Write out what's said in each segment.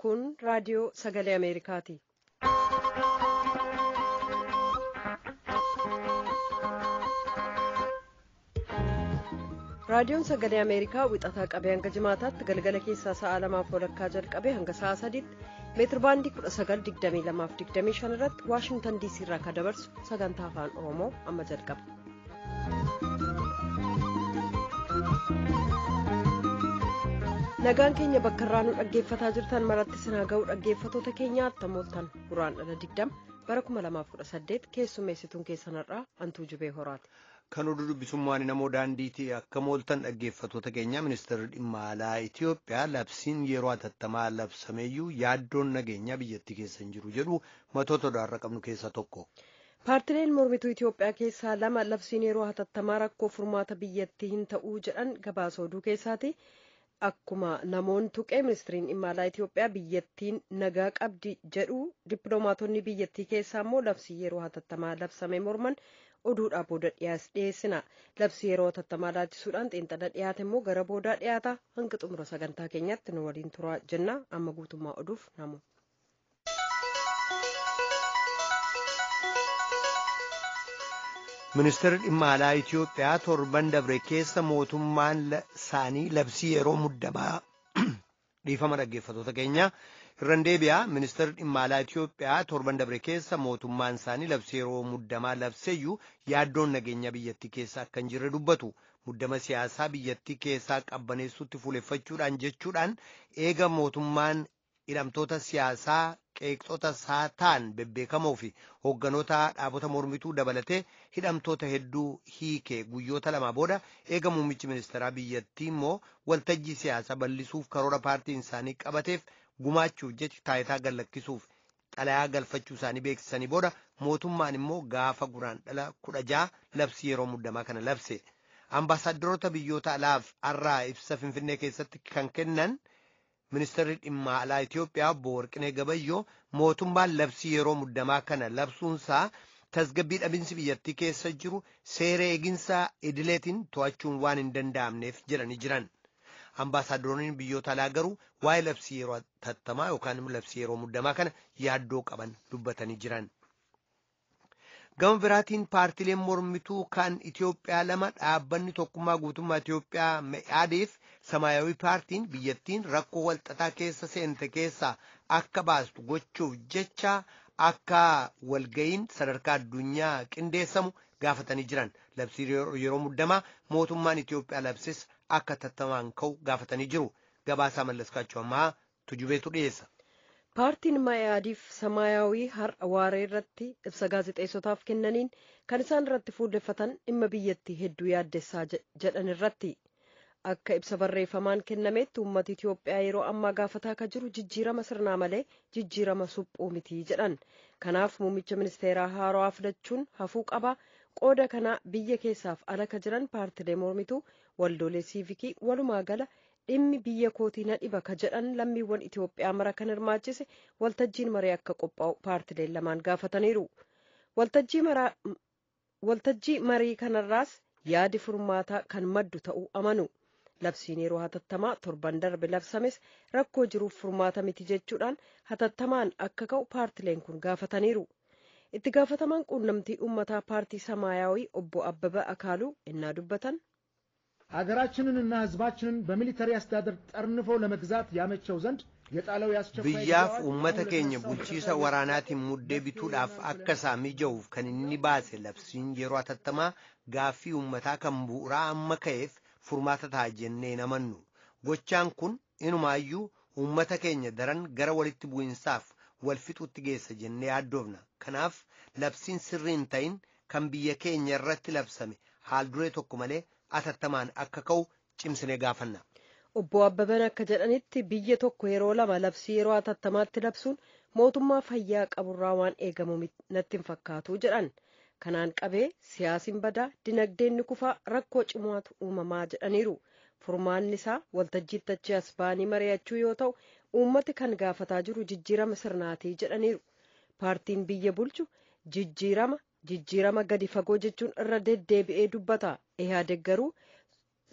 Kun raadiyoo sagalee Ameerikaati. Raadiyoon sagalee Ameerikaa wixataa qabee hanga jimaataatti galgala keessaa sa'a lamaaf walakkaa jalqabee hanga sa'a sadiitti meetirbaandii 1922-25 irratti Waashingtan DC irraa kan dabarsu sagantaa afaan Oromoo amma jalqaba. Nagaan keenya bakka irraa nu dhaggeeffataa jirtan maratti sinaa ga'uu dhaggeeffatoota keenya attamooltan guraandhala 20 bara 2018 keessummeessituun keessanarraa hantuu jubee horaati. Kan oduu dubbisummaan namoo daandiitii akka mooltan dhaggeeffatoota keenya ministeerri dhimma alaa Itiyoophiyaa labsiin yeroo hatattamaa labsameeyyuu yaaddoon nageenyaa biyyattii keessa hin jiru jedhu matoota odaarra qabnu keessaa tokko. Paartileen mormituu Itiyoophiyaa keessaa lama labsiin yeroo hatattamaa rakkoo furmaata biyyattii hin ta'uu jedhan gabaasa oduu keessaati. Akkuma namoonni tuqee ministiriin dhimma alaa Itiyoophiyaa biyyattiin nagaa qabdi jedhu dippiloomaatonni biyyattii keessaa immoo labsii yeroo hatattamaa labsame morman oduudhaa booda dhiyeessina. Labsii yeroo hatattamaa laalchisuudhaan xiinxala dhiyaate immoo gara boodaa dhiyaata. Hanga xumura sagantaa keenyaatti nu waliin turaa jenna. Amma guutummaa oduuf namu. Ministeerri dhimma alaa Itiyoophiyaa torban dabre keessa mootummaan isaanii labsii yeroo muddamaa dhiifama dhaggeeffatoota keenya irran deebi'a. Ministeerri dhimma alaa Itiyoophiyaa torban dabre keessa mootummaan isaanii labsii yeroo muddamaa labseeyyuu yaaddoon nageenya biyyattii keessa akka hin jirre dubbatu. Muddama siyaasaa biyyattii keessaa qabbaneessuutti fuuleffachuudhaan jechuudhaan eega mootummaan hidhamtoota siyaasaa qeeqxota isaa ta'an bebbeekamoo fi hoogganoota dhaabota mormituu dabalatee hidhamtoota hedduu hiike guyyoota lama booda eega muummichi ministeeraa biyyattii immoo waltajjii siyaasaa bal'isuuf karoora paartiin isaanii qabateef gumaachuuf jecha taayitaa gallakkisuuf xalayaa galfachuu isaanii beeksisanii booda mootummaan immoo gaafa guraandhala 16 labsii yeroo muddamaa kana labse. Ambaasaaddaroota biyyoota alaaf har'aa ibsa Finfinnee keessatti kan kennan. Ministeerri dhimma alaa Itiyoophiyaa obbo Warqinee Gabayyoo mootummaan labsii yeroo muddamaa kana labsuunsaa tasgabbii dhabinsi biyyattii keessa jiru seera eeginsa idileetiin to'achuun waan hin danda'amneef jedhanii jiran. Ambaasaaddaroonni biyyoota alaa garuu waa'ee labsii yeroo hatattamaa yookaan labsii yeroo muddamaa kana yaaddoo qaban dubbatanii jiran. Gama biraatiin paartileen mormituu kan Itiyoophiyaa lama dhaabbanni tokkummaa guutummaa Itiyoophiyaa me'aadeef samaayawi paartiin biyyattiin rakkoo walxaxaa keessa seente keessaa akka baastu gochuuf jecha akka walga'iin sadarkaa addunyaa qindeessamu gaafatanii jiran. Labsii yeroo muddamaa mootummaan Itiyoophiyaa labses akka hatattamaan ka'u gaafatanii jiru. Gabaasaa Mallaskaachuu ammaa Tujubeetu dhiyeessa. Paartiin Ma'iaadiif Samaayawii har'a waaree irratti ibsa gaazexeessotaaf kennaniin kan isaan irratti fuulleffatan dhimma biyyattii hedduu yaaddessaa jedhan irratti. Akka ibsa barreeffamaan kennametti uummata Itiyoophiyaa yeroo ammaa gaafataa kan jiru jijjiirama sirnaa malee jijjiirama suphuu miti jedhan. Kanaaf muummicha ministeeraa haarawaa filachuun hafuu qaba. Qooda kanaa biyya keessaaf ala kan jiran paartilee mormituu waldoolee siivikii walumaa gala dhimmi biyya kootii na dhiba ka jedhan lammiiwwan Itiyoophiyaa mara kan hirmaachise waltajjiin marii akka qophaa'u paartileen lamaan gaafataniiru. Waltajjii marii kanarraas yaadi furmaataa kan maddu ta'uu amanu. Labsiin yeroo hatattamaa torban darbe labsames rakkoo jiruuf furmaata miti jechuudhaan hatattamaan akka ka'u paartileen kun gaafataniiru. Itti gaafatamaan quunnamtii uummataa paartii Samaayawii obbo Abbabaa Akaaluu innaa dubbatan. ሀገራችንንና ሕዝባችንን በሚሊተሪ አስተዳደር ጠርንፎ ለመግዛት ያመቸው ዘንድ የጣለው የአስቸኳይ Biyyaaf uummata keenya bulchiisa waraanaatiin muddee bituudhaaf akka isaa mija'uuf kan inni baase labsiin yeroo hatattamaa gaaffii uummataa kan bu'uuraa amma ka'eef furmaata ta'a jennee hin amannu. Gochaan kun inumaayyuu uummata keenya daran gara walitti bu'insaaf wal fixuutti geessa jennee yaaddoofna. Kanaaf labsiin sirrii hin ta'in kan biyya keenya irratti labsame haal duree tokko malee atattamaan akka ka'u cimsinee gaafanna. Obbo Abbaban akka jedhanitti biyya tokko yeroo lama labsii yeroo hatattamaatti labsuun mootummaa fayyaa qaburraa waan eegamu natti hin fakkaatu jedhan. Kanaan qabee siyaasiin badaa dinagdeen ni kufaa rakkoo cimaatu uumamaa jedhaniiru. Furmaanni isaa waltajjiitti achi as ba'anii mari'achuu yoo ta'u uummati kan gaafataa jiru jijjiirama sirnaatii jedhaniiru. Paartiin biyya bulchu jijjiirama gadi fagoo jechuun irra deddeebi'ee dubbata. Ihaadeg garuu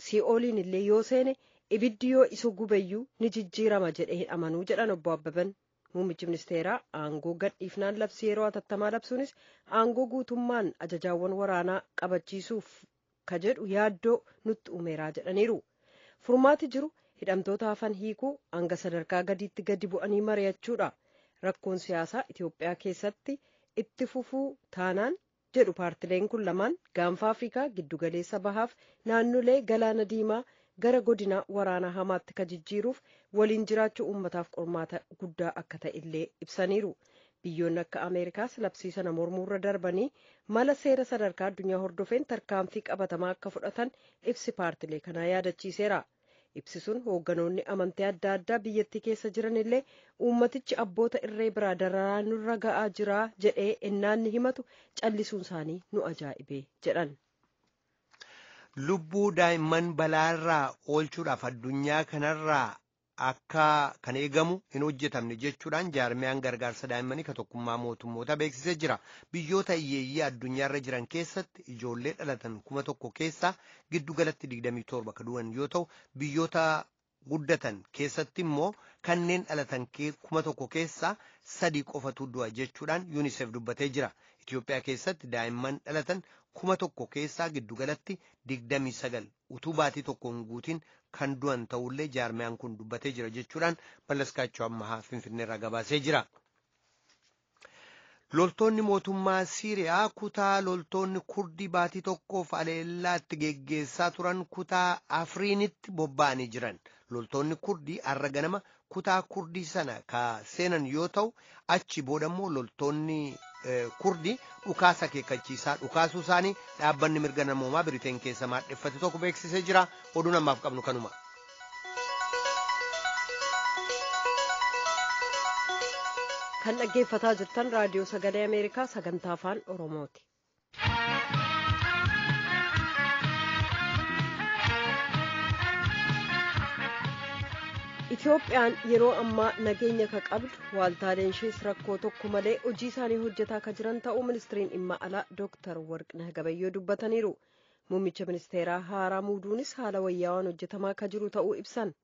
si'ooliin illee yoo seene Ibiddi yoo isa gubeyyuu ni jijjiirama jedhee hin amanuu jedhan obbo Abbaban. Muummichi ministeeraa aangoo gadhiifnaan labsii yeroo hatattamaa labsuunis aangoo guutummaan ajajaawwan waraanaa qabachiisuuf ka jedhu yaaddoo nutti uumeeraa jedhaniiru. Furmaati jiru hidhamtoota hafan hiikuu hanga sadarkaa gadiitti gadi bu'anii mari'achuudha. Rakkoon siyaasaa Itoophiyaa keessatti itti fufuu taanaan jedhu paartileen kun lamaan gaanfa Afrikaa giddugaleessa bahaaf naannolee galaana diimaa gara godina waraanaa hamaatti ka jijjiiruuf waliin jiraachuu uummataaf qormaata guddaa akka ta'e illee ibsaniiru. Biyyoonni akka Ameerikaas labsii sana mormuurra darbanii mala seera sadarkaa addunyaa hordofeen tarkaanfii qabatamaa akka fudhatan ibsi paartilee kanaa yaadachiiseera. Ibsi sun hoogganoonni amantii adda addaa biyyattii keessa jiran illee uummatichi abboota irree biraa dararaa nurra ga'aa jira jedhee ennaanni himatu callisuun isaanii nu ajaa'ibe jedhan. Lubbuu daa'imman balaarraa oolchuudhaaf addunyaa kanarraa akka kan eegamu hin hojjetamne jechuudhaan jaarmiyaan gargaarsa daa'immanii ka tokkummaa mootummoota beeksisee jira. Biyyoota hiyyeeyyii addunyaarra jiran keessatti ijoollee dhalatan 1000 keessaa giddugalatti 27 kan du'an yoo ta'u, biyyoota guddatan keessatti immoo kanneen dhalatan 1000 keessaa 3 qofatu du'a jechuudhaan UNICEF dubbatee jira. Itoophiyaa keessatti daa'imman dhalatan 1000 keessaa giddugalatti 29 utuu baatii tokko hin guutin kan du'an ta'ullee jaarmiyaan kun dubbatee jira jechuudhaan Mallaskaachoo Ammahaa Finfinneerraa gabaasee jira. Loltoonni mootummaa Siiriyaa kutaa loltoonni Kurdii baatii tokkoof aleellaatti geggeessaa turan kutaa Afriinitti bobba'anii jiran. Loltoonni Kurdii har'a ganama kutaa Kurdii sana ka seenan yoo ta'u, achi boodammoo loltoonni Kurdii dhukaasa akeekkachiisaa dhukaasuu isaanii dhaabbanni mirga namoomaa Biriteen keessa maadheffate tokko beeksisee jira. Oduun ammaaf qabnu kanuma. Kan dhaggeeffataa jirtan raadiyoo sagalee Ameerikaa sagantaa afaan Oromooti. Itoophiyaan yeroo ammaa nageenya ka qabdu waaltaaleen ishees rakkoo tokko malee hojii isaanii hojjetaa ka jiran ta'uu ministiriin dhimma alaa Dooktar Warqinah Gabayyoo dubbataniiru. Muummicha ministeeraa haaraa muuduunis haala wayyaawaan hojjetamaa ka jiru ta'uu ibsan.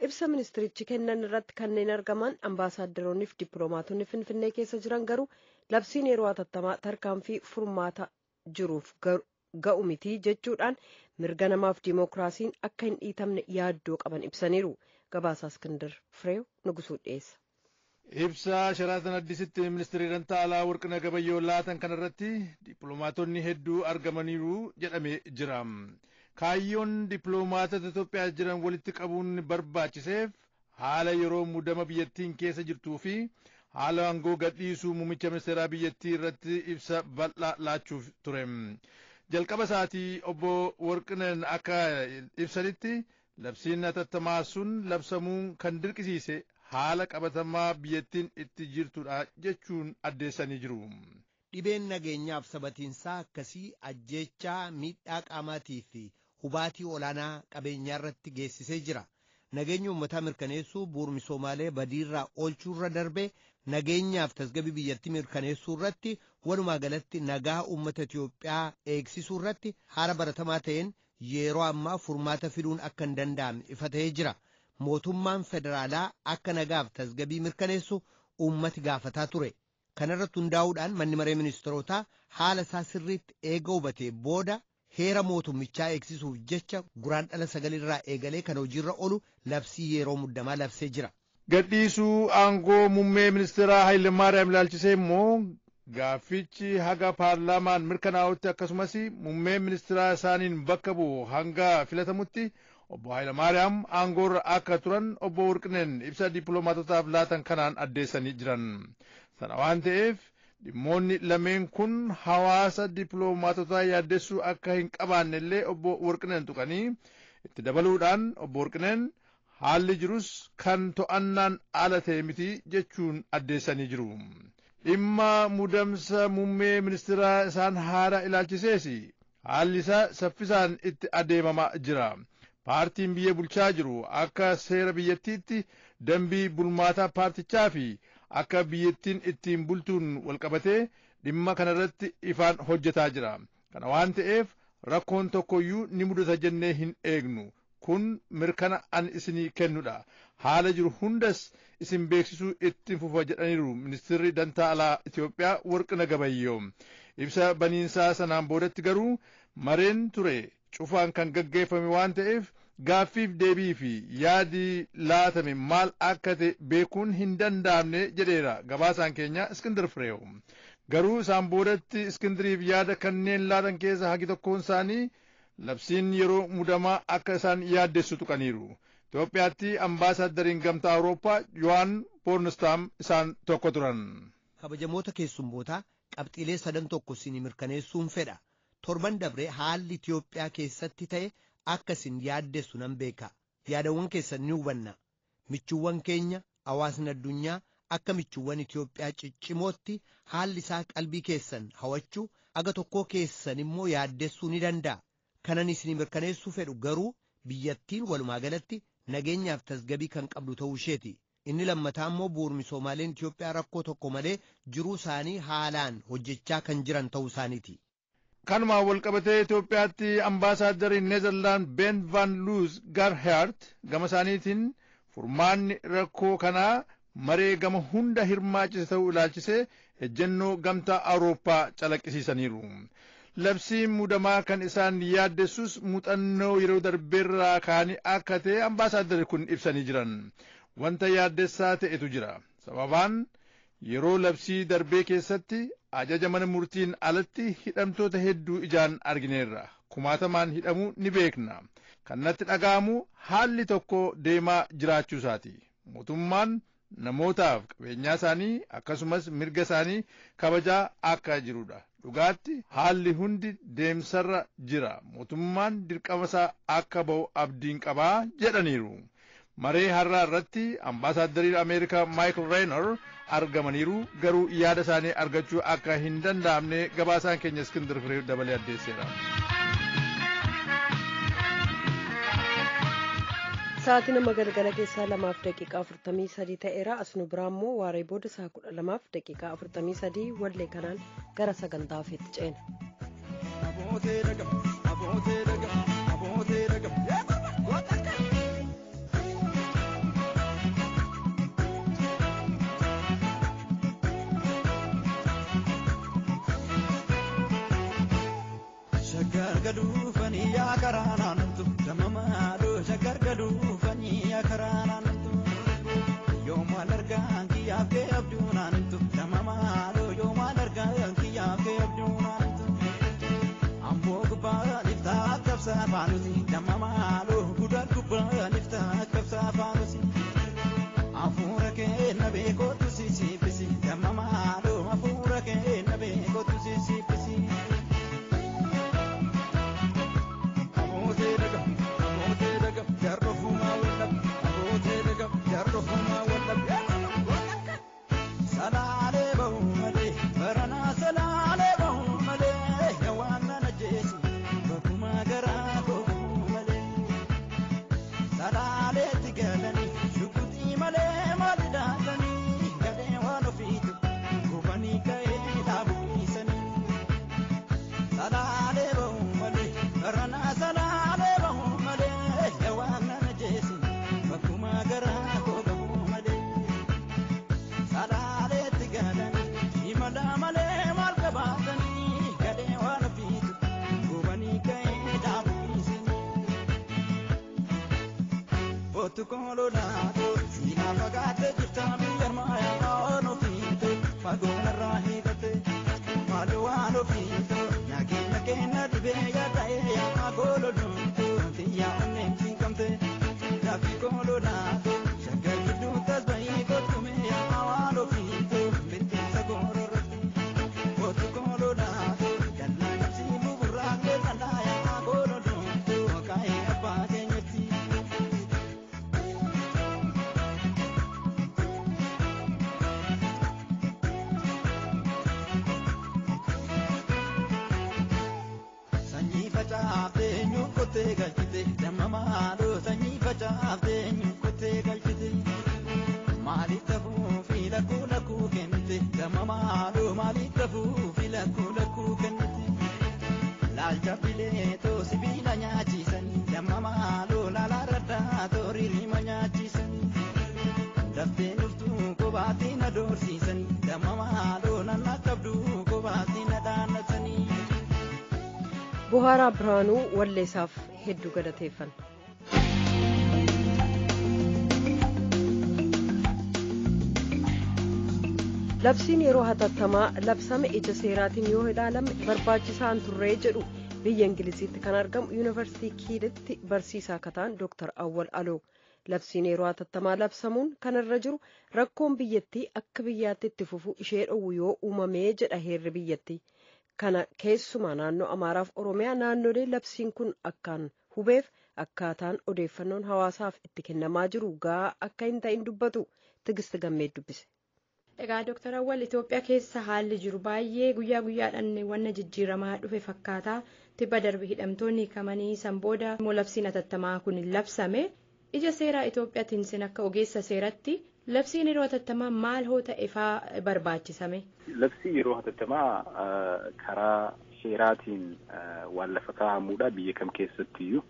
Ibsa ministirichi kennan irratti kanneen argaman ambaasaadaronni fi dippiloomaatonni Finfinnee keessa jiran garuu labsiin yeroo hatattamaa tarkaanfii furmaata jiruuf ga'u miti jechuudhaan mirga namaaf dimookiraasiin akka hin dhiitamne yaaddoo qaban ibsaniiru. Gabaasaa Iskindar Fireew Nugusuu dhiyeessa. Ibsa Sheraatan Addisitti ministirii dantaa alaa Warqinaa Gabayyoo laatan kanarratti dippiloomaatonni hedduu argamaniiru jedhamee jira. Kaayyoon dippiloomaatota Itoophiyaa jiran walitti qabuun barbaachiseef haala yeroo muddama biyyattiin keessa jirtuu fi haala aangoo gadhiisuu muummicha ministeeraa biyyattii irratti ibsa bal'aa laachuuf ture. Jalqaba isaatii obbo Warqinaan akka ibsanitti labsiin hatattamaa sun labsamuun kan dirqisiise haala qabatamaa biyyattiin itti jirtudha jechuun addeessanii jiru. Dhibeen nageenyaaf sabatiinsaa akkasii ajjeechaa miidhaa qaamaatii fi hubaatii olaanaa qabeenyaa irratti geessisee jira. Nageenya uummataa mirkaneessuu bu'uura misoomaalee badiirraa oolchuurra darbee nageenyaaf tasgabbii biyyattii mirkaneessuu irratti walumaa galatti nagaa uummata Itoophiyaa eegsisuu irratti haala baratamaa ta'een yeroo ammaa furmaata fiduun akka hin danda'amne ifa ta'ee jira. Mootummaan federaalaa akka nagaaf tasgabbii mirkaneessu uummati gaafataa ture. Kanarratti hundaa'uudhaan manni maree ministeerotaa haala isaa sirriitti eega hubatee booda heera mootummichaa eegsisuuf jecha guraandhala 9 eegalee kan hojiirra oolu labsii yeroo muddamaa labsee jira. Gadhiisuu aangoo muummee ministeeraa Hayilemaariyaam ilaalchisee immoo gaaffichi haga paarlaamaan mirkanaa'utti akkasumas muummee ministeeraa isaaniin bakka bu'u hanga filatamutti obbo Hayilemaariyaam aangoorra akka turan obbo Warqineen ibsa dippiloomaatotaaf laatan kanaan addeessanii jiran. Sana waan ta'eef dhimmoonni lameen kun hawaasa dippiloomaatotaa yaaddessuu akka hin qabaanne illee obbo Warqineen tuqanii itti dabaluudhaan obbo Warqineen haalli jirus kan to'annaan ala ta'e miti jechuun addeessanii jiru. Dhimma mudamsa muummee ministeeraa isaan haaraa ilaalchisees haalli isaa saffisaan itti adeemamaa jira. Paartiin biyya bulchaa jiru akka seera biyyattiitti dambii bulmaataa paartichaa fi akka biyyattiin ittiin bultuun walqabatee dhimma kanarratti ifaan hojjetaa jira. Kana waan ta'eef rakkoon tokkoyyuu ni mudata jennee hin eegnu. Kun mirkana an isinii kennudha. Haala jiru hundas isin beeksisuu itti fufa jedhaniiru ministeerri dantaa alaa Itoophiyaa Warqina Gabayyoo. Ibsa baniinsaa sanaan boodatti garuu mareen ture cufaan kan gaggeeffame waan ta'eef gaaffiif deebii fi yaadii laatame maal akka ta'e beekuun hin danda'amne jedheera gabaasaan keenya Iskindir Fireew. Garuu isaan boodatti Iskindiriif yaada kanneen laatan keessa hagi tokkoon isaanii labsiin yeroo mudamaa akka isaan yaaddessu tuqaniiru. Itoophiyaatti ambaasaaddariin gamtaa Awurooppaa Yohaan Boornistaam isaan tokko turan. Kabajamoota keessummootaa qabxiilee sadan tokko isin mirkaneessuun fedha. Torban dabre haalli Itoophiyaa keessatti ta'e akka isin yaaddessu nan beeka. Yaadawwan keessan ni hubanna. Michuuwwan keenya hawaasni addunyaa akka michuuwwan Itoophiyaa ciccimootti haalli isaa qalbii keessan hawachuu aga tokkoo keessan immoo yaaddessuu ni danda'a. Kanan isin mirkaneessuu fedhu garuu biyyattiin walumaa galatti nageenyaaf tasgabii kan qabdu ta'uu isheeti. Inni lammataa immoo bu'uur misoomaaleen Itoophiyaa rakkoo tokko malee jiruu isaanii haalaan hojjechaa kan jiran ta'uu isaaniiti. Kanumaan walqabatee Itoophiyaatti ambaasaaddariin Neezerlaand Ben van Luus Garhaart gama isaaniitiin furmaanni rakkoo kanaa maree gama hunda hirmaachise ta'uu ilaalchisee ejjennoo gamtaa Awurooppaa calaqqisiisaniiru. Labsiin mudamaa kan isaan yaaddessus muuxannoo yeroo darbeerraa kaanii akka ta'e ambaasaaddari kun ibsanii jiran. Wanta yaaddessaa ta'etu jira. Sababaan yeroo labsii darbee keessatti ajaja mana murtiin alatti hidhamtoota hedduu ijaan argineerra. Kumaatamaan hidhamuu ni beekna. Kan natti dhaga'amu haalli tokko deemaa jiraachuu isaati. Mootummaan namootaaf qabeenyaa isaanii akkasumas mirga isaanii kabajaa akka jirudha. Dhugaatti haalli hundi deemsarra jira. Mootummaan dirqama isaa akka ba'u abdiin qabaa jedhaniiru. Maree har'aa irratti ambaasaaddariin Ameerikaa Maayikil Reenor argamaniiru garuu yaada isaanii argachuu akka hin danda'amne gabaasaan keenya Iskindir Firee dabalee addeesseera. Sa'aatii nama galgala keessaa 2:43 ta'eera. As nu biraa immoo waaree booda sa'a 12:43 wallee kanaan gara sagantaa hafeetti ceena. Shaggar yaa karaa naannoo damamaadhoo shaggar galuufanii yaa karaa naannoo yoomaan argaan kiyyaaf kee abduu naannoo damamaadhoo yoomaan argaan kiyyaaf kee abduu naannoo amboo gubbaa iftaa kabsaa faanusi damamaadhoo guddaa gubbaa iftaa kabsaa faanusi hafuura kee na beekootu sisiifisi damamaadhoo hafuura kee na beekootu sisiifisi. Salaalee bahu malee baranaa salaalee bahu malee yawaan na jeesu bakkuma garaa koo malee salaaleetti galanii shukutii malee maali daatanii galee waan ofiitu gubanii ka'ee dhaabuisanii salaalee bahu malee baranaa salaalee bahu malee yawaan na jeesu bakkuma garaa koo malee. Salaaleetti galanii imala malee maal qabaatanii gadhee waan ofiitu gubanii ka'ee dhaabuisanii. Otu koololaatoo siinaa fagaatee jirta biyya armaayaa waan ofiitu fagoon irraa hiikatte maaloo waan ofiitu nageenya kenna dhibee yaada'ee yaa koololootu xiyyaa onneen cinqamte lafti koololaatoo shaggar gidduu tasba'ii kottume yaa waan ofiitu bittinsa goororratti otu koololaatoo dallaa qabsii buburraa keessa yaa koololootu kaa'ee abbaa keenyatti. Buhaaraa Birhaanuu walleessaaf hedduu galateeffanna. Labsiin yeroo hatattamaa labsame ija seeraatiin yoo ilaalame barbaachisaan turree jedhu biyya Ingiliziitti kan argamu Yuunivarsiitii Kiilitti barsiisaa kataan Dr. Awwal Aloo. Labsiin yeroo hatattamaa labsamuun kanarra jiru rakkoon biyyattii akka biyyaatti itti fufu ishee dhowwu yoo uumamee jedha heerri biyyattii. Kana keessumaa naannoo Amaaraaf Oromiyaa naannolee labsiin kun akkaan hubeef akkaataan odeeffannoon hawaasaaf itti kennamaa jiru gahaa akka hin ta'in dubbatu Tigist Gammee dubbise. Egaa Dooktar Awwal, Itoophiyaa keessa haalli jiru baay'ee guyyaa guyyaadhaan wanna jijjiiramaa dhufe fakkaata. Tibba darbe hidhamtoonni hiikamanii, san booda immoo labsiin hatattamaa kun labsame. Ija seeraa Itoophiyaatiin sin akka ogeessa seeratti labsiin yeroo hatattamaa maal hoo ta'e faa barbaachisame? Labsii yeroo hatattamaa karaa seeraatiin waan lafa kaa'amuudha biyya kam keessattiyyuu.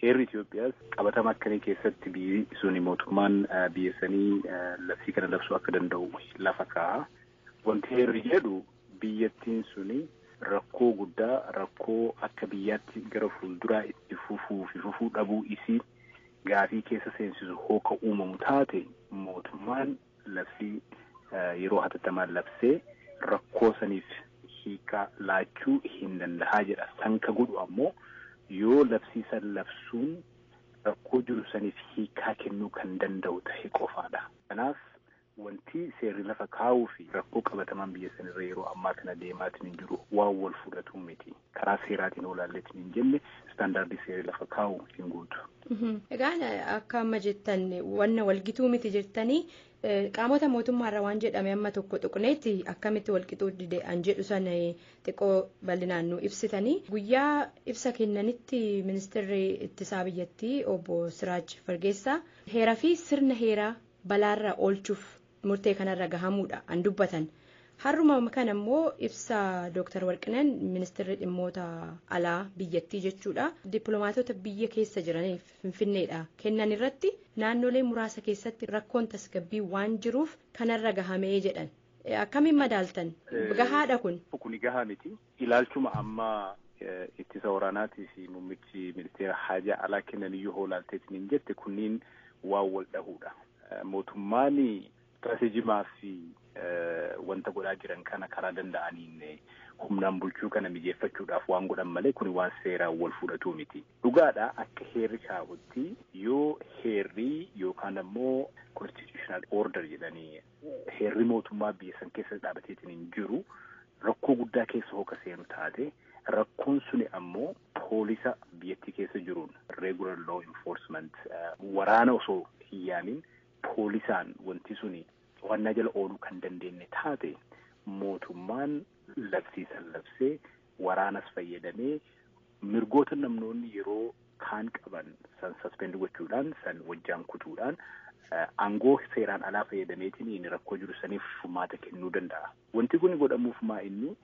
Heerri Itoophiyaas qabatama akkamii keessatti biyyi suni mootummaan biyya sanii labsii kana labsuu akka danda'u lafa kaa'a. Wanti heerri jedhu biyyattiin suni rakkoo guddaa, rakkoo akka biyyaatti gara fuulduraa itti fufuu fi fufuu dhabuu isii gaafii keessa seensisu hooka uumamu taate, mootummaan labsii yeroo hatattamaa labsee rakkoo saniif hiikaa laachuu hin dandahaa jedha. San ka godhu ammoo yoo labsii san labsuun rakkoo jiru saniif hiikaa kennuu kan danda'u ta'e qofaadha. Kanaaf wanti seerri lafa kaa'uu fi rakkoo qabatamaan biyya sanirra yeroo ammaa kana deemaatiin hin jiru waan wal fudhatuu miti. Karaa seeraatiin olaalleetiin hin jenne istaandaardii seerri lafa kaa'u hin guutu. Egaa akka amma jettan wanna walgituu miti jettanii, qaamota mootummaarra waan jedhame amma tokko tuqneetti akkamitti walqixuu dide an jedhu sana xiqqoo bal'inaan nu ibsitanii. Guyyaa ibsa kennanitti ministeerri ittisaa biyyattii obbo Siraaj Fargeessaa heeraa fi sirna heeraa balaarra oolchuuf murtee kanarra gahamuudha an dubbatan. Har'uma kana immoo ibsa Dooktar Warqinaan, ministeerri dhimmoota alaa biyyattii jechuudha, dippiloomaatota biyya keessa jiraniif Finfinneedha kennan irratti naannolee muraasa keessatti rakkoon tasgabbii waan jiruuf kanarra gahamee jedhan. Akkamiin madaaltan? Gahaadha kun? Kuni gahaa miti. Ilaalchuma amma ittisa waraanaatii fi muummichi ministeera haajaa alaa kennan iyyuu hoolaalteetiin hin jette, kunniin waan wal dhahuudha. Mootummaan istirateejimaa fi wanta godhaa jiran kana karaa danda'aniin humnaan bulchuu kana mijeeffachuudhaaf waan godhan malee kuni waan seeraan wal fudhatuu miti. Dhugaadha, akka heerri kaa'utti yoo heerri yookaan ammoo constitutional order jedhanii heerri mootummaa biyya san keessa dhaabateetiin hin jiru rakkoo guddaa keessa hooka seenu taate, rakkoon suni ammoo poolisa biyyattii keessa jiruun, regular law enforcement, waraana osoo hin yaamin poolisaan wanti suni to'annaa jala ooluu kan dandeenye taate, mootummaan labsii san labsee waraanas fayyadamee mirgoota namoonni yeroo kaan qaban san suspend gochuudhaan, san wajjaan kutuudhaan, aangoo seeraan alaa fayyadameetiin rakkoo jiru saniif furmaata kennuu danda'a. Wanti kun godhamuuf maa inni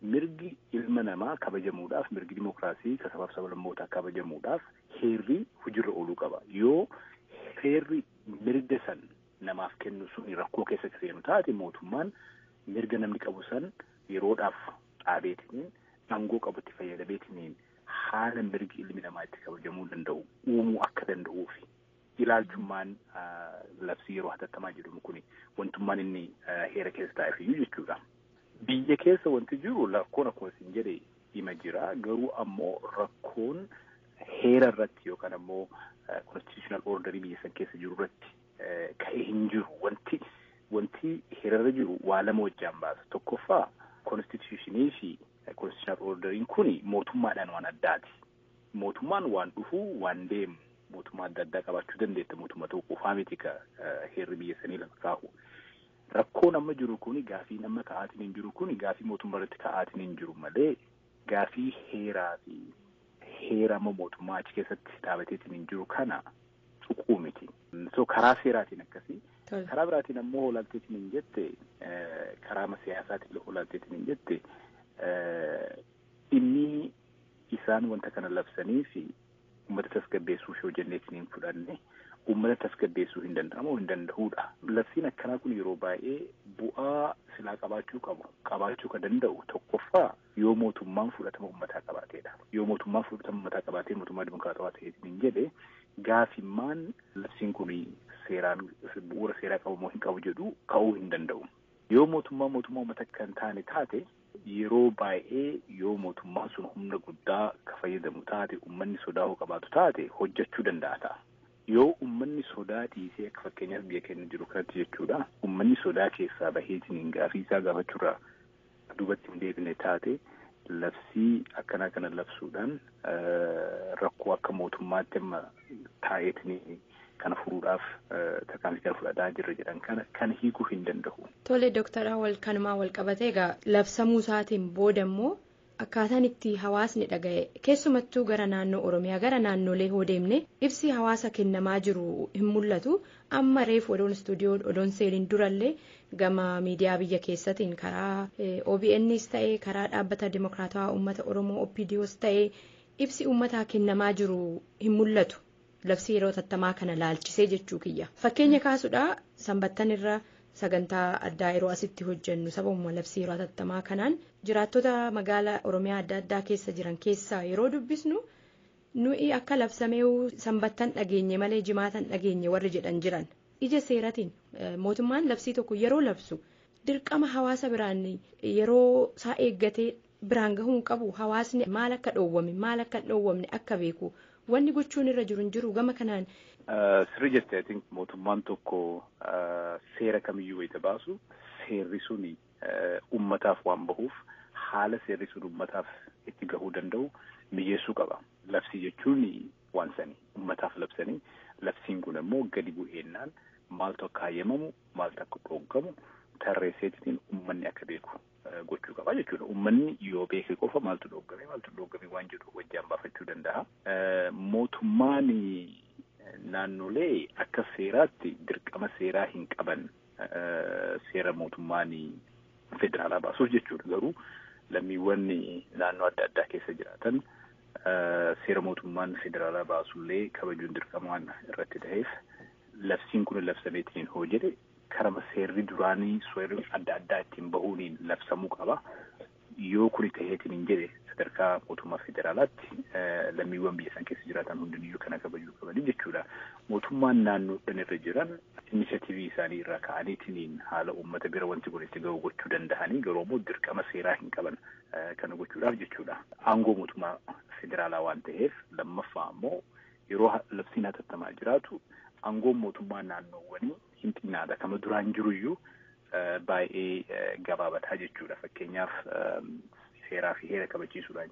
mirgi ilma namaa kabajamuudhaaf, mirgi dimokiraasii ka sabaaf sablammootaa kabajamuudhaaf heerri hojiirra ooluu qaba. Yoo heerri mirga san namaaf kennu sun rakkoo keessa seenu taate, mootummaan mirga namni qabu san yeroodhaaf dhaabeetiniin aangoo qabutti fayyadameetiniin haala mirgi ilmi namaa itti kabajamuu danda'u uumuu akka danda'uufi. Ilaalchummaan labsii yeroo hatattamaa jedhamu kun wantummaan inni heera keessa taa'eef iyyuu jechuudha. Biyya keessa wanti jiru rakkoon akkuma isin jedhe dhima jira, garuu ammoo rakkoon heera irratti yookaan ammoo constitutional orderii biyya san keessa jiru irratti ka'ee hin jiru. Wanti heerarra jiru waa lama wajjaan baasa. Tokkoffaa, constitutionii fi constitutional orderiin kun mootummaadhaan waan addaati. Mootummaan waan dhufu waan deemu mootummaa adda addaa qabaachuu dandeetta, mootummaa tokko qofaa miti ka heerri biyya sanii lafa kaa'u. Rakkoon amma jiru kun, gaafiin amma ka'aatiin hin jiru kun, gaafii mootummaa irratti ka'aatiin hin jiru malee gaafii heeraa fi heera amma mootummaa achi keessatti dhaabateetiin hin jiru kana tuquu miti. So karaa seeraatiin akkasii. Karaa biraatiin ammoo hoolaalteetiin hin jette, karaa siyaasaatiin hoolaalteetiin hin jette, inni isaan wanta kana labsanii fi uummata tasgabbeessuuf yoo jenneetiin hin fudhanne, uummata tasgabbeessuu hin danda'amu hin danda'uudha. Labsiin akkanaa kun yeroo baay'ee Bu'aa silaa qabaachuu qabu qabaachuu kan danda'u tokkoffaa yoo mootummaan fudhatama uummataa qabaateedha. Yoo mootummaan fudhatama uummataa qabaatee mootummaa dimokiraatawaa ta'eetiin hin jedhe gaafimmaan labsiin kun seeraan bu'uura seeraa qabu moo hin qabu jedhu ka'uu hin danda'u. Yoo mootummaa mootummaa uummata kan taane taate yeroo baay'ee yoo mootummaan sun humna guddaa ka fayyadamu taate uummanni sodaa hoo qabaatu taate hojjechuu danda'a ta'a. Yoo uummanni sodaa dhiisee akka fakkeenyaaf biyya keenya jiru kanatti jechuudha. Uummanni sodaa keessaa baheetiin gaafii isaa gaafachuurraa duubatti hin deebine taate labsii akkanaa kana labsuudhaan rakkoo akka mootummaatti amma taa'eetiin kana furuudhaaf tarkaanfii kana fudhataa jirra jedhan kana kan hiikuu hin danda'u. Tole Dooktar Awwal kanumaa wal qabatee egaa labsamuu isaatiin booda immoo akkaataan itti hawaasni dhaga'e keessumattuu gara naannoo Oromiyaa gara naannolee hoo deemne ibsi hawaasa kennamaa jiru hin mul'atu. Amma reefu odoon istuudiyoo odoon seeliin durallee gama miidiyaa biyya keessatiin karaa OBNs ta'e karaa dhaabbata Dimokiraatawaa Uummata Oromoo OPDOs ta'e ibsi uummataa kennamaa jiru hin mul'atu. Labsii yeroo hatattamaa kana laalchisee jechuu kiyya. Fakkeenya kaasuudhaa sanbattan irra sagantaa addaa yeroo asitti hojjennu sababuma labsii yeroo hatattamaa kanaan jiraattota magaalaa Oromiyaa adda addaa keessa jiran keessaa yeroo dubbisnu nuyi akka labsamee sanbattan dhageenye malee jimaatan dhageenye warri jedhan jiran. Ija seeratiin mootummaan labsii tokko yeroo labsu dirqama hawaasa biraan yeroo isaa eeggatee biraan gahuu hin qabu hawaasni maal akka dhoowwame maal akka hin dhoowwamne akka beeku. Wanni gochuun irra jiru hin jiru gama kanaan. Sirri jettee I think mootummaan tokko seera kamiyyuu wayita baasu seerri suni uummataaf waan bahuuf haala seerri sun uummataaf itti gahuu danda'u mijeessuu qaba. Labsii jechuun waan sani uummataaf labsanii labsiin kun immoo gadi bu'eennaan maaltu akka hayyamamu maaltu akka dhooggamu tarreesseetiin uummanni akka beeku gochuu qaba jechuudha. Uummanni yoo beeke qofa maaltu dhooggame maaltu dhooggame waan jedhu wajjin baafachuu danda'a. Mootummaan naannolee akka seeraatti dirqama seeraa hin qaban seera mootummaan federaalaa baasuuf jechuudha. Garuu lammiiwwan naannoo adda addaa keessa jiraatan seera mootummaan federaalaa baasullee kabajuun dirqama waan irratti ta'eef labsiin kun labsameetiin hoo jedhe karama seerri duraanii seerri adda addaa ittiin bahuuniin labsamuu qaba. Yoo kuni ta'eetiin hin jedhe sadarkaa mootummaa federaalaatti lammiiwwan biyya san keessa jiraatan hundiniyyuu kana kabajuu qabanii jechuudha. Mootummaan naannoodhaan irra jiran inishatiivii isaanii irraa ka'aniitiin haala uummata bira wanti kun itti gahu gochuu danda'anii garuu immoo dirqama seeraa hin qaban kana gochuudhaaf jechuudha. Aangoo mootummaa federaalaa waan ta'eef lammaffaa ammoo yeroo labsiin hatattamaa jiraatu aangoon mootummaa naannoowwanii hin xinnaata. Kama duraan jiruyyuu baay'ee gabaabataa jechuudha. Fakkeenyaaf seeraa fi heera kabachiisuudhaan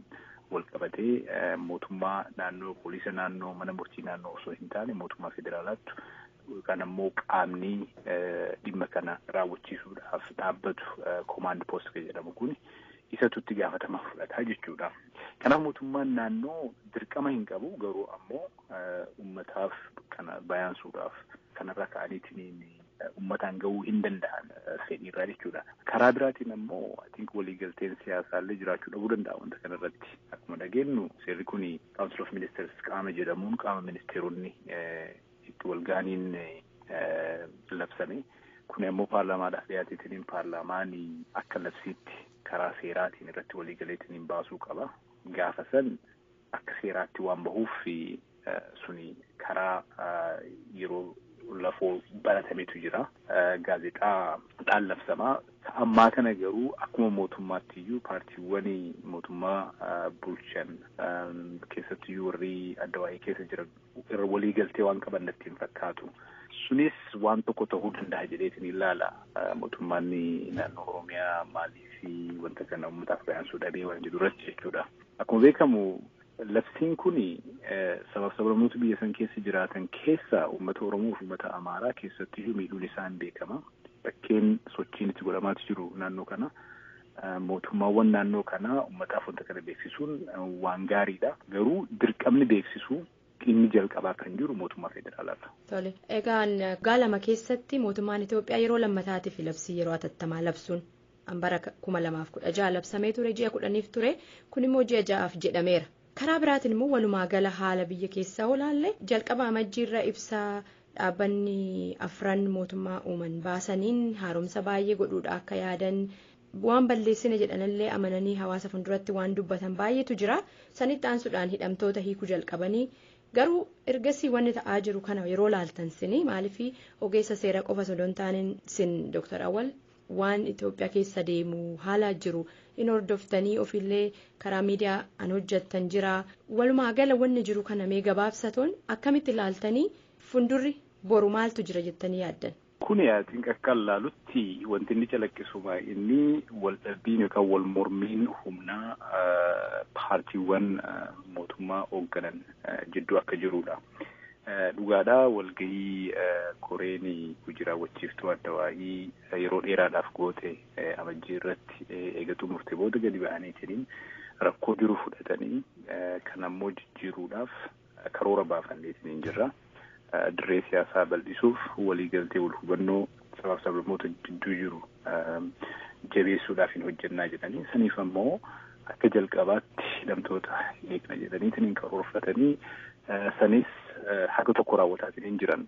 wal qabatee mootummaa naannoo, poolisa naannoo, mana murtii naannoo osoo hin taane mootummaa federaalaatti yookaan ammoo qaamni dhimma kana raawwachiisuudhaaf dhaabbatu koomaand poost kan jedhamu kun isatu itti gaafatama fudhataa jechuudha. Kanaaf mootummaan naannoo dirqama hin qabu garuu ammoo uummataaf kana bayaansuudhaaf kanarra ka'aniitiin uummataan gahuu hin danda'an fedhiirraa jechuudha. Karaa biraatiin ammoo I think waliigalteen siyaasaallee jiraachuu dhabuu danda'a wanta kanarratti. Akkuma dhageenyu seerri kun Council of Ministers qaama jedhamuun qaama ministeeronni itti wal ga'aniin labsame. Kun ammoo paarlaamaadhaaf dhiyaateetiin paarlaamaan akka labsiitti karaa seeraatiin irratti waliigaleetiin baasuu qaba. Gaafa san akka seeraatti waan bahuuf suni karaa yeroo lafoo baratametu jira. Gaazexaadhaan labsamaa. Ammaa kana garuu akkuma mootummaatti iyyuu paartiiwwan mootummaa bulchan keessattiyyuu warri adda waa'ee keessa jiran irra waliigaltee waan qaban natti hin fakkaatu. Sunis waan tokko ta'uu danda'a jedheetiin ilaala. Mootummaan naannoo Oromiyaa maalii fi wanta kana uummataaf bayaansuu dhabee waan jedhu irratti jechuudha. Akkuma beekamu labsiin kun sabab sablammoota biyya san keessa jiraatan keessa uummata Oromoo fi uummata Amaaraa keessattiyyuu miidhuun isaan beekama. Bakkeen sochiin itti godhamaatu jiru naannoo kana. Mootummaawwan naannoo kanaa uummataaf wanta kana beeksisuun waan gaariidha. Garuu dirqamni beeksisuu inni jalqabaa kan jiru mootummaa federaalaadha. Tole. Egaan waggaa lama keessatti mootummaan Itoophiyaa yeroo lammataatiif labsii yeroo hatattamaa labsuun bara 2016 labsamee ture ji'a 10 ture kun immoo ji'a 6 jedhameera. Karaa biraatiin immoo walumaa gala haala biyya keessaa olaalle jalqaba amajjiirra ibsaa Dhaabbanni afran mootummaa uuman baasaniin haaromsa baay'ee godhuudha akka yaadan waan balleessine jedhanillee amananii hawaasa fuulduratti waan dubbatan baay'eetu jira. Sanitti aansuudhaan hidhamtoota hiikuu jalqabanii garuu ergasii wanni ta'aa jiru kana yeroo laaltan sini maaliif ogeessa seera qofa osoo hin taane sin Dr. Awwal waan Itoophiyaa keessa deemu haala jiru in hordoftanii ofiillee karaa miidiyaa an hojjettan jira. Walumaa gala wanni jiru kana mee gabaabsatoon akkamitti ilaaltanii fuuldurri boru maaltu jira jettanii yaaddan? Kun yaatiin akka ilaalutti wanti inni calaqqisu inni wal dhabbiin yookaan wal mormiin humnaa paartiiwwan mootummaa hoogganan jidduu akka jirudha. Dhugaadhaa walgahii koreen hojii raawwachiiftuu adda waa'ii yeroo dheeraadhaaf goote amajjii irratti eega xumurte booda gadi ba'aniitiin rakkoo jiru fudhatanii kan ammoo jijjiiruudhaaf karoora baafanneetiin jirra. Dirree siyaasaa bal'isuuf waliigaltee wal hubannoo sabaaf sablammoota jidduu jiru jabeessuudhaaf hin hojjennaa jedhanii saniif ammoo akka jalqabaatti hidhamtoota eegna jedhaniitiin karoorfatanii sanis haga tokko raawwataatiin hin jiran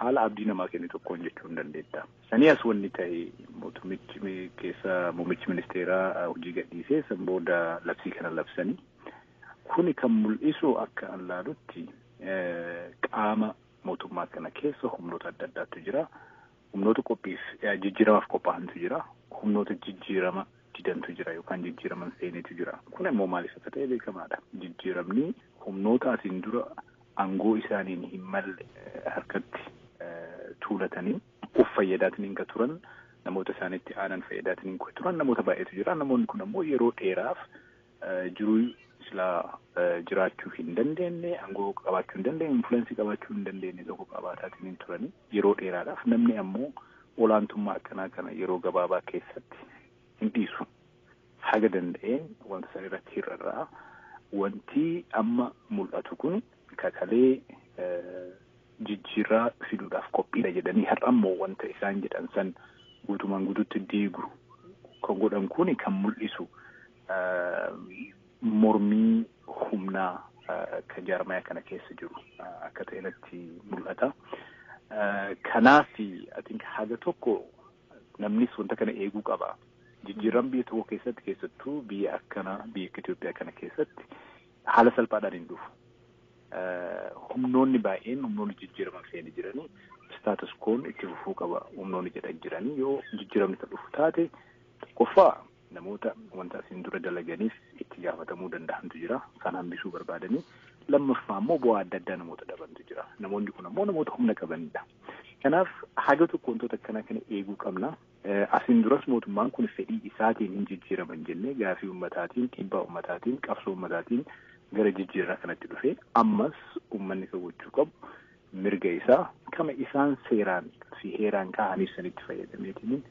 haala abdii namaa kennu tokkoon jechuu hin dandeetta. Sanii as wanni ta'e mootummichi keessa muummichi ministeeraa hojii gadhiisee san booda labsii kana labsanii kuni kan mul'isu akka an laalutti qaama mootummaa kana keessa humnoota adda addaatu jira. Humnoota qophiif jijjiiramaaf qophaa'antu jira. Humnoota jijjiirama didantu jira yookaan jijjiiraman seenetu jira. Kun immoo maaliif akka ta'e beekamaadha. Jijjiiramni humnoota asiin dura aangoo isaaniin hin malle harkatti tuulatanii of fayyadaatiin kan turan namoota isaanitti aanan fayyadaatiin kan turan namoota baay'eetu jira. Namoonni kun ammoo yeroo dheeraaf jiruu silaa jiraachuu hin dandeenye, aangoo qabaachuu hin dandeenye, infuleensii qabaachuu hin dandeenye tokko qabaataatiin hin turani yeroo dheeraadhaaf. Namni ammoo olaantummaa akkanaa kana yeroo gabaabaa keessatti hin dhiisu. Haga danda'een wanta san irratti hir'arraa wanti amma mul'atu kun kakalee jijjiirraa fiduudhaaf qophiidha jedhanii har'a ammoo wanta isaan jedhan san guutumaan guututti diigu kan godhan kun kan mul'isu mormii humnaa kan jaarmaya kana keessa jiru akka ta'e natti mul'ata. Kanaaf I haga tokko namnis wanta kana eeguu qaba. Jijjiirran biyya tokko keessatti keessattuu biyya akkanaa biyya akka Itoophiyaa kana keessatti haala salphaadhaan hin dhufu. Humnoonni baay'een humnoonni jijjiiraman fe'anii jiranii staatus koon itti fufuu qaba humnoonni jedhan jiranii yoo jijjiiramni kan dhufu taate tokkoffaa namoota wanta asiin dura dalaganiif itti gaafatamuu danda'antu jira kan hambisuu barbaadanii lammaffaa immoo bu'aa adda addaa namoota dhabantu jira namoonni kun ammoo namoota humna qabanidha. Kanaaf haga tokko wantoota akkanaa kana eeguu qabna. Asiin duras mootummaan kun fedhii isaatiin hin jijjiiraman jennee gaafii ummataatiin dhiibbaa ummataatiin qabsoo ummataatiin gara jijjiirraa kanatti dhufe ammas uummanni kan gochuu qabu mirga isaa kama isaan seeraan fi heeraan kaa'aniif sanitti fayyadameetiin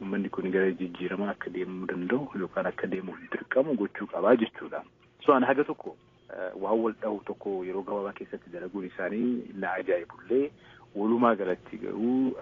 uummanni kun gara jijjiiramaa akka deemuu danda'u yookaan akka deemuuf dirqamu gochuu qabaa jechuudha. So ani haga tokko waan wal dhahu tokko yeroo gabaabaa keessatti dalaguun isaanii na ajaa'ibullee walumaa galatti garuu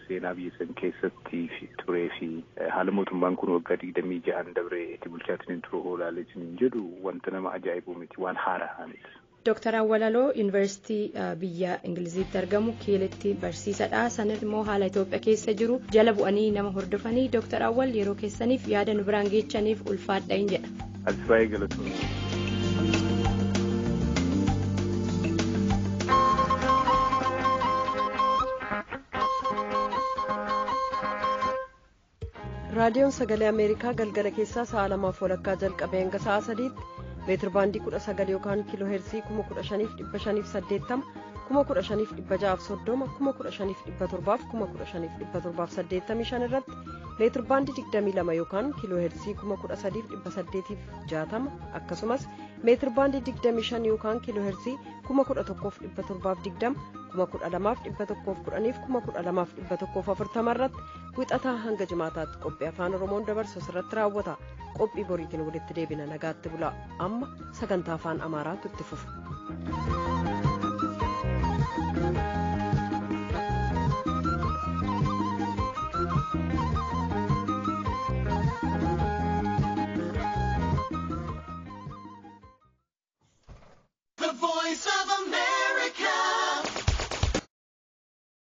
seenaa biyya san keessatti turee fi haala mootummaan kun waggaa 26 dabree itti bulchaatiin turu oolaaleetiin hin jedhu wanta nama ajaa'ibu miti waan haaraa miti. Dooktar Awwalaloo Yuunivarsiitii biyya Ingiliziitti argamu Kiilitti barsiisadha. Sanis immoo haala Itoophiyaa keessa jiru jala bu'anii nama hordofanii Dooktar Awwal yeroo keessaniif yaada nu biraan geechaniif ulfaadha hin jedha. Ati baay'ee galatoomi. Raadiyoon Sagalee Ameerikaa galgala keessaa sa'a 2:30 jalqabee hanga sa'a 3tti meetir baandii 19 yookaan kiiloo heerzii 15,580, 15,630, 15,700 15,785 irratti meetir baandii 22 yookaan kiiloo heerzii 13,860 akkasumas meetir baandii 25 yookaan kiiloo heerzii 11,720 12,110 12,140 irratti wixataa hanga jimaataatti qophii afaan oromoon dabarsu irratti raawwata. Qophii boriitiin walitti deebina. Nagaatti bulaa. Amma sagantaa afaan amaaraatu itti fufa.